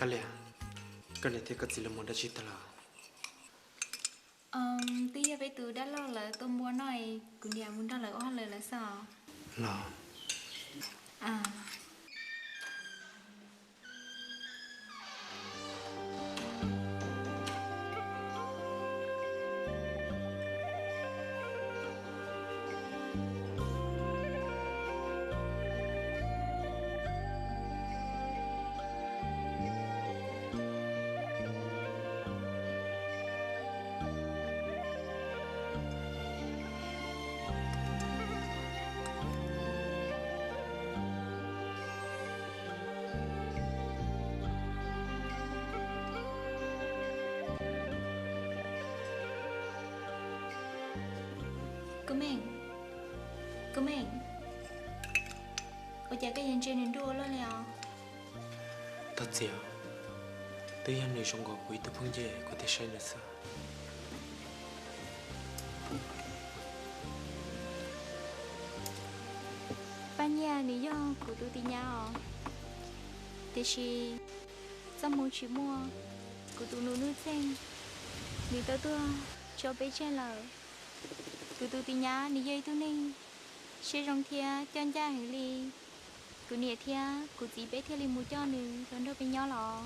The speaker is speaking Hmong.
Kab Lia, koj niam thiab koj txiv lawv mus dab tsi tag lawm? Twb yog peb tus dab laug lawv tua npua noj, kuv niam mus nrog lawv ua hauj lwm lawm xwb. Los. Kub Meej, Kub Meej, ua cas koj yuav ntsia nws nruj ua luaj li os? Tag txiv, twb yog nws zoo nkaus kuv ib tug phooj ywg, kuv thiaj saib nws xwb. Paj Nyiaj nws yog kuv tus tis nyab os, tiam sis txoj hmoo tsis muaj, kuv tus nus Nuj Txeeg nws tau tuag tso peb tseg lawm. Kuv tus tis nyab nws yog ib tug neeg siab zoo thiab coj ncaj heev li. Kuv niam thiab kuv txiv peb thiaj li mus coj nws los nrog peb nyob los.